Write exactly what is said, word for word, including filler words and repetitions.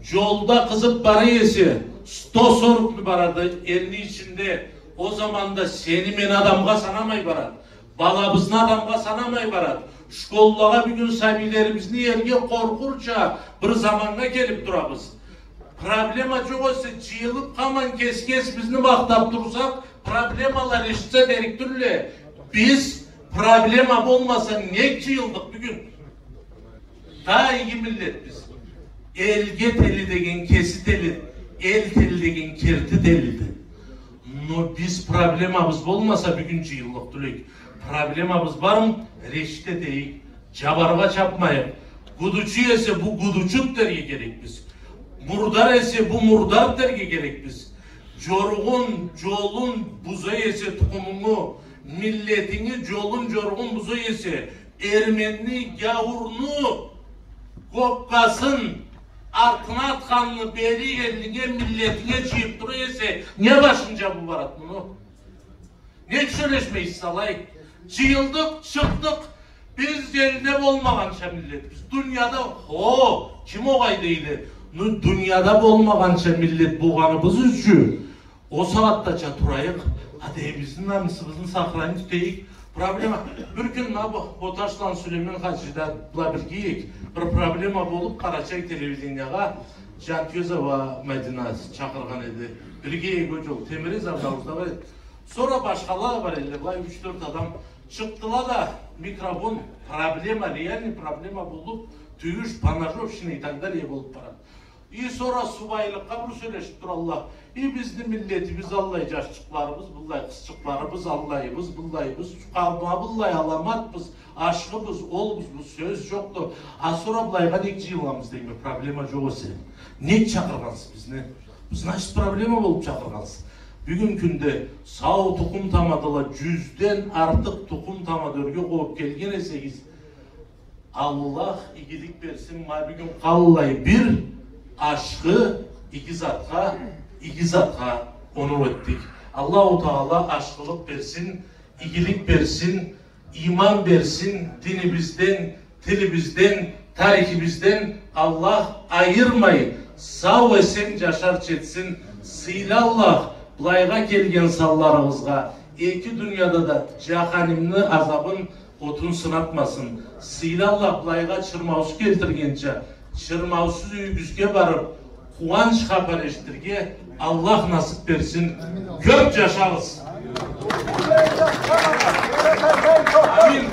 Джолда къызып бара эсе, сто сорок барады элни ичинде. Ол заманда сени, мени адамгъа санамай барады. Балабызны адамгъа санамай барады. Школлагъа бюгюн сабийлерибизни иерге къоркъурча бир заманнга келип турабыз. Проблема джокъ эсе, джыйылып, хаман кес-кесибизни махтап турсакъ, проблемала решиться этерик тюлле. Биз проблема болмаса, нек джыйылдыкъ бюгюн? Да иги миллетбиз. Элге тели деген кеси тели, эл тели деген керти телиди. Но биз проблемабыз болмаса, бюгюн джыйыллыкъ тюл эдик. Проблемабыз бармы? Решить этейик. Джабаргъа чапмайыкъ. Гудучу эсе, бу гудучуду дерге керекбиз. Мурдар эсе, бу мурдар дерге керекбиз. Джоругъун, джолун буза эсе тукъумунгу, миллетинги джолун, джоругъун буза эсе, эрменни, гяуурну гопкасын артына атханны бери элинге, миллетинге джыйып тура эсе, не башын джабып барады муну? Нек сёлешмейсиз алай? Джыйылдыкъ, чыкъдыкъ. Биз элде болмагъанча миллетбиз. Дунияда, хо, ким огъай дейди? Ну, дунияда болмагъанча миллет болгъаныбыз ючюн ол сагъатдача турайыкъ, адебибизни, намысыбызны сохранить этейик. Проблема. Бир кюн ма бу Боташланы Сулейман хаджи да бла бирге эдик. Бир проблема болуп, Къарачай телевидениягъа Джантёзова Мадина чакъыргъан эди. Бирге эдик ол джол. Темирез абзабыз да бар эди. Сора башхала да бар эдиле, былай юч-тёрт адам чыкъдыла да, микрофон, проблема, реальный проблема болуп, тюйюш, поножовщина и так далее болуп барады. И сора субайлыкъгъа бир сёлешип туралла. И бизни миллетибиз аллай, джашчыкъларыбыз быллай, къызчыкъларыбыз аллайбыз, быллайбыз, къалма быллай аламатбыз, ашхыбыз, олбуз, бу сёз джокъду. А сора былайгъа нек джыйылабыз дейме, проблема джокъ эсе. Нек чакъыргъансыз бизни? Значит, проблема болуп чакъыргъансыз. Бюгюн кюнде сау тукъум тамадала, джюзден артыкъ тукъум тамада ёрге къобуп келген эсегиз, Аллах игилик берсин, ма бюгюн къаллай бир ашхы иги затха, иги затха оноу этдик. Аллаху Таала ашхылыкъ берсин, игилик берсин, иман берсин, динибизден, тилибизден, тарихибизден Аллах айырмай, сау-эсен джашарча этсин. Сыйлы Аллах былайгъа келген санларыгъызгъа эки дунияда да джаханимни азабын, отун сынатмасын. Сыйлы Аллах былайгъа чырмаусуз келтиргенча, чырмаусуз юйюгюзге барып, къууанч хапар эшитирге Аллах насып берсин. Кёп джашагъыз. Амин.